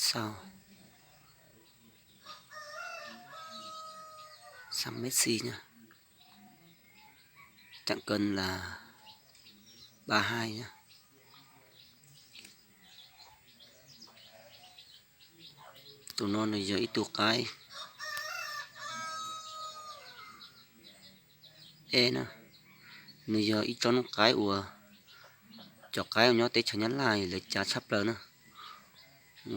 Txog xab mét xi na, chặng cân là ba hai na. Tus no nws yog ib tug qaib eb na, nws yog ib tsob noob qaib uas cov qaib uas nyob teb chaws Nyab Laj lawv cav tshaj plaws na.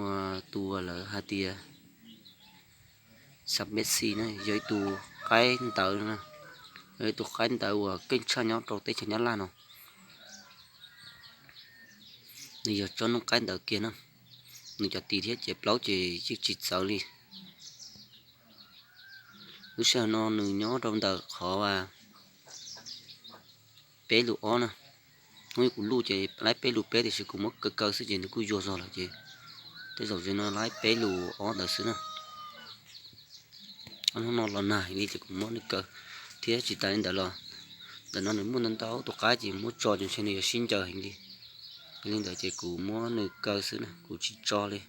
Uas tus uas lawv hais tias xab mét xi na yog ib tug qaib ntawv na, yog ib tug qaib ntawv uas keej tshaj nyob rau teb chaws Nyab Laj no. Nws yog tsob noob qaib ntawv kiag na, nws cov tis thiab ces plaub ces yeej tsis txawv li. Lub sij hawm no nws nyob rau ntawm qhov peb lus ob na. Hnub kuv luj ces laib peb lus peb tiam sis kuv muab kaw kaw xwb ces nws kuj yuag zog lawm ces tej zaum zoo no laib peb lus ob ntawd xwb na. Hnub no los nag heev li ces kuv muab nws kaw thiab tsis tas li ntawd los ntawm no nws muaj ntau ntau tus qaib ces muab tso ces ntshe nws yuav sib ncaws heev li. Yog li ntawd ces kuv muab nws kaw xwb na, kuv tsis tso li.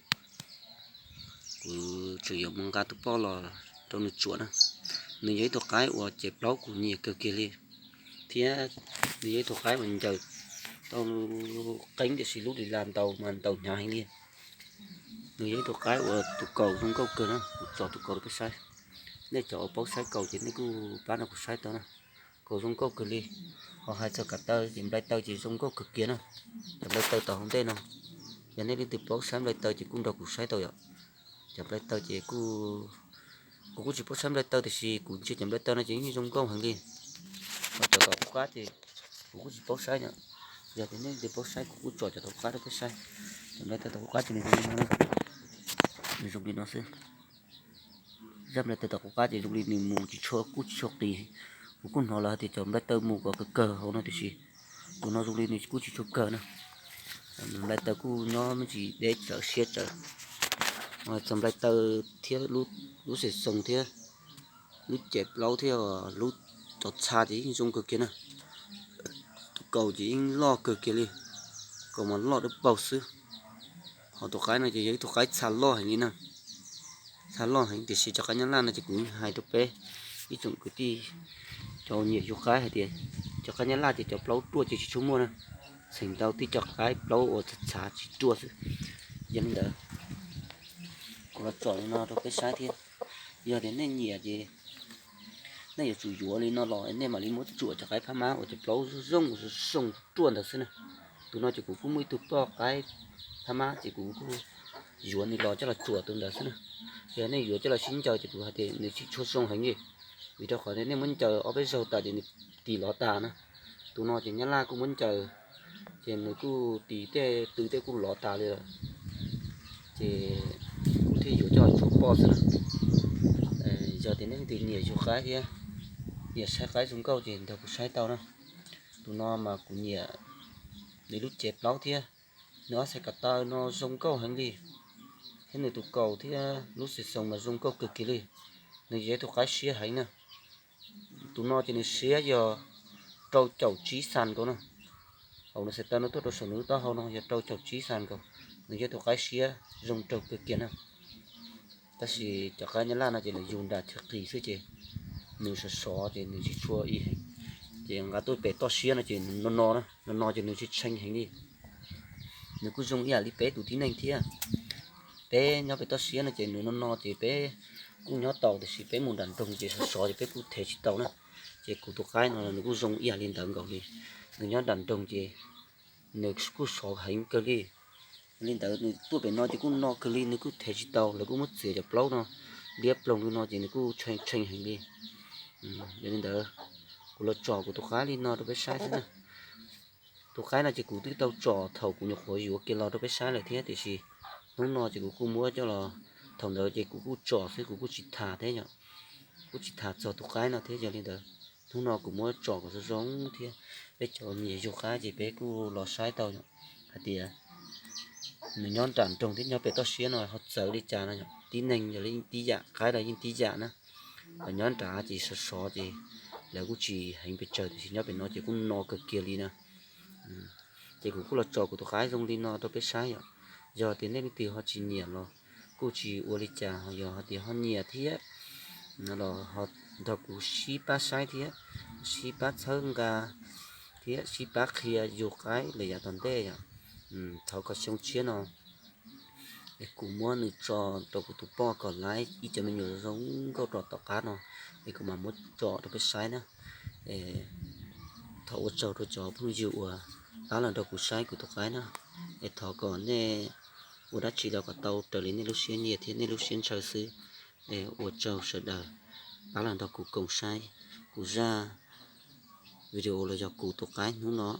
Kuv tseem yuav mus nqa tus poj los rau nws tsuam na. Nws yog ib tug qaib uas ces plaub kuv nyiam kawg kiag li, thiab nws yog ib tug qaib uas ncaws tau qeeb tiam sis lub li las ntaus mas ntaus hnyav heev li. Nws yog ib tug qaib uas tus kaus zoo nkauj kawg na, kuv tso tus kaus rau peb saib. Nej cov uas paub saib kaus ces nej kuj pab nrog kuv saib tau na. Kaus zoo nkauj kawg li. Ho hais txog kav taw ces nplai taw ces zoo nkauj kawg kiag na. Cov nplai taw tom hauv ntej no, yog nej leej twg paub saib nplai taw ces kuj nrog kuv saib tau yom. Cov nplai taw ces kuj, kuv kuj tsis paub saib nplai taw tiam sis kuv ntsia cov nplai taw no ces yeej zoo nkauj heev li. Ho cov tom qub qab ces kuv kuj tsis paub saib na. Yog tias nej leej twg paub saib kuv kuj tso cov tom qub qab rau peb saib. Cov nplai taw tom qub qab ces nws zoo li no na, nws zoo li no xwb. Zaj nplai taw tom qub qab ces zoo li nws mus tsis tshua, kuj tsis tshua qis. Kuv kuj hnov lawv hais tias cov nplai taw mus kom kawg kawg hauv no tiam sis tus no zoo li nws kuj tsis tshua kawg na. Nplai taw kuj nyob me ntsis deb tsawv siab tsawv. Txog nplai taw thiab lub xim xoo thiab lub ces plaub thiab lub cov txha ces yeej zoo kawg kiag na. Tus kaus ces yeej loj kawg kiag li, kaus mas loj dawb paug xwb. Ho tus qaib no ces yog ib tug qaib txha loj heev li na. Txha loj heev tiam sis cov qaib nyab laj no ces kuv hais rau peb ib tsoom kwv tij cov nyiam yug qaib hais tias cov qaib nyab laj ces cov plaub ruaj ces tsis tshua muaj na. Txheem ntau tib co qaib plaub uas txhav txhav tsis ruaj xwb. Yog li ntawd kuv los tsom li no rau peb saib thiab. Yog tias nej nyiam ces nej yuav tsum yuav li no los nej mam li muab tsuam cov qaib phab mab uas cov plaub zoo zoo ruaj ntawd xwb na. Tus no ces kuv kuj muaj ib tug poj qaib phab mab ces kuv kuj yuav nws los coj los tsuam tus ntawd xwb na. Yog nej yuav coj los sib ncaws ces kuv hais tias nws tsis tshua zoo heev li, vim rau qhov nej muab ncaws ob peb zaug tas ces nws tis lov tas na. Tus no ces nyab laj kuj muab ncaws ces nws kuj tis tej tw tej kuj lov tas li lawm. Ces kuv thiaj yuav coj los tsuam poj xwb na. Yog tias nej leej twg nyiam yug qaib thiab nyiam saib qaib zoo nkauj ces nrog kuv saib tau na. Tus no mas kuv nyiam nws lub cev plaub thiab nws ob xees kom taw no zoo nkauj heev li, thiab nws tus kaus thiab lub xim xoos mas zoo nkauj kawg kiag li. Nws yog ib tug qaib siab heev na. Tus no ces nws siab yog rau caum tsib xas nkaus na. Hauv nws xees taw no tuaj rau saum nws lub taub hau no yog rau caum tsib xas nkaus. Nws yog tus qaib siab zoo raug kawg kiag na. Tab sis cov qaib nyab laj no ces lawv yug nram chaw qis xwb ces nws sov sov ces nws tsis tshua ib heev. Ces nqa tuaj pem toj siab no ces nws no no na, no no ces nws tshee tshee heev li. Nws kuj zoo ib yam li peb tus tib neeg thiab. Peb nyob pem toj siab no ces nws no no ces peb kuj nyob tau tiam sis peb mus nram nroog ces sov sov ces peb kuj thev tsis tau na. Ces kuv tus qaib no nws kuj zoo ib yam li ntawd nkaus li. Nws nyob nram nroog ces nws kuj sov heev kawg li. Li ntawd nws tuaj pem no ces kuj no kawg li, nws kuj thev tsis tau, lawv kuj muab txiav cov plaub no liab ploog li no ces nws kuj tshee tshee heev li. Yog li ntawd kuv los tsom kuv tus qaib li no rau peb saib xwb na. Tus qaib no ces kuv twb tau tsom thaum kuv nyuam qhuav yuav kiag los rau peb saib lawm thiab tiam sis hnub no ces kuv kuj muab coj los, thaum ntawd ces kuv kuj tsom xwb kuv kuj tsis tham thiab yom, kuj tsis tham txog tus qaib no thiab. Yog li ntawd hnub no kuv muab tsom kom zoo zoo thiab peb cov nyiam yug qaib ces peb kuj los saib tau yom, hais tias nws nyob nram nroog thiab nyob pem toj siab no ho txawv li cas no yom, tib neeg yog li yeej tib yam, qaib los yeej tib yam na. Nyob nrad ces sov sov ces lawv kuj tsis heev pes tsawg tiam sis nyob pem no ces kuj no kawg kiag li na. Ces kuv kuj los tsom kuv tus qaib zoo li no rau peb saib yom. Yog tias nej leej twg ho tsis nyiam los kuj tsis ua li cas, yog hais tias ho nyiam thiab no los ho nrog kuv sib pab saib thiab, sib pab txhawb nqa thiab sib pab qhia yus qaib lawm yav tom ntej yom. Thov kom xyoo tshiab no es kuv muab nws tso rau kuv tus poj kom laiv ib cov me nyuam zoo nkauj rau tom qab no, es kuv mam muab tso rau peb saib na. Thov ua tsaug rau cov phooj ywg uas pab los nrog kuv saib kuv tus qaib na. Es thov kom nej ua dab tsi los kom tau raws li nej lub siab nyiam thiab nej lub siab ntshaw xwb. Es ua tsaug sawv daws pab los nrog kuv koom saib kuv zaj video los yog kuv tus qaib hnub no.